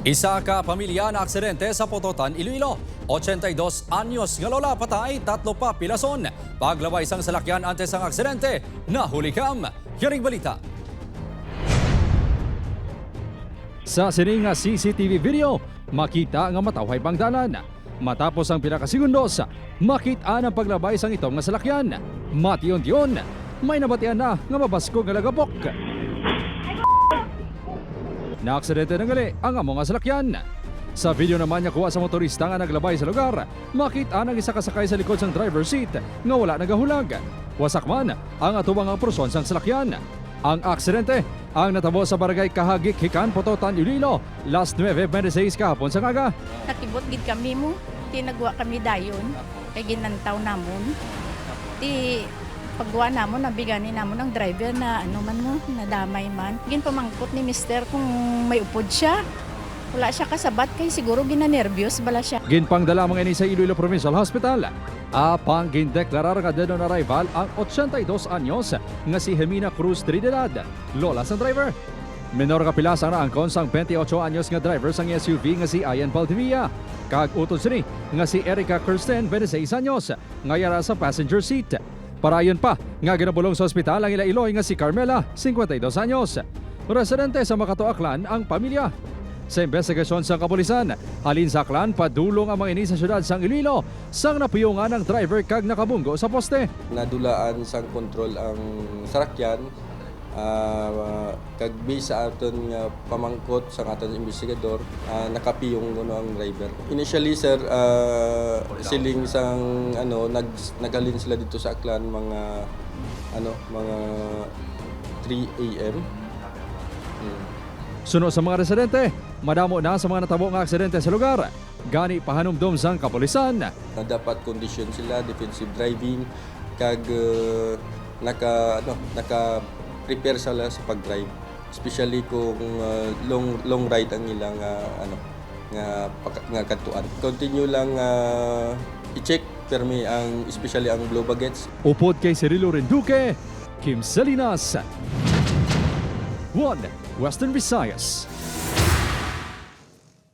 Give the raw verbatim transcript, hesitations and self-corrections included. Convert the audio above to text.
Isa ka pamilya na aksidente sa Pototan, Iloilo. Ochenta y dos anyos nga lola patay, tatlo pa pilason. Paglabay sang salakyan antes ang aksidente, nahulikam. Yaring balita. Sa sini nga C C T V video, makita nga matawhay pa ang dalan. Matapos ang pila ka segundos, makit-an ang paglabay sang itom nga salakyan. Mation-tion, may nabatian na nga mabaskog nga lagapok. Naaksidente na gali ang amo nga salakyan. Sa video naman nga kuha sa motorista nga naglabay sa lugar, makit-an ang isa ka sakay sa likod sang driver seat nga wala nagahulag. Wasak man ang atubang nga porsyon sang salakyan. Ang aksidente ang natabo sa barangay Kahagik-Hikan, Pototan, Iloilo, las nuebe twenty-six kahapon sa aga. Nakibot gid kami mo, tinagwa kami dayon, kay ginantaw namon. Ti pagwa namon, nabigani namon ang driver na ano man mo, nadamay man. Ginpamangkot ni mister kung may upod siya. Wala siya kasabat kay siguro ginanerbyos bala siya. Ginpangdala man ini sa Iloilo Provincial Hospital. Apang gindeklarar nga dead on arrival ang ochenta y dos anyos nga si Jemina Cruz Trinidad, lola sang driver. Menor nga pilas ang naangkon sang twenty-ocho anyos nga driver sang S U V nga si Ian Valdivia, kag utod sini nga si Erica Kirsten, twenty-seis anyos, nga yara sa passenger seat. Parayon pa nga ginabulong sa ospital ang ila iloy nga si Carmela, cincuenta y dos anyos. Residente sa Makato, Aklan ang pamilya. Sa imbestigasyon sa kapulisan, halin sa Aklan, padulong ang mga ini sa siyudad sang Iloilo, sang napiyungan ang driver kag nakabunggo sa poste. Nadulaan sang kontrol ang sarakyan, ah, kag based sa aton nga pamangkot sang aton investigador, ah, nakapiyong kuno ang driver. Initially, sir, ah, siling sang, ano, nag-, naghalin sila dito sa Aklan mga, ano, mga three A M. Mm. Suno sa mga residente, madamo na sa mga natabo nga aksidente sa lugar. Gani, pahanumdom sang kapulisan. Na dapat kondisyon sila, defensive driving, kag, uh, naka, ano, naka-prepare sila sa pag-drive. Especially kung, uh, long, long ride ang ilang, uh, ano, nga paka-, nga kadtuan. Continue lang, uh, i-check permi ang, especially ang blue baguettes. Upod kay Cirilo Renduque, Kim Salinas, One Western Visayas.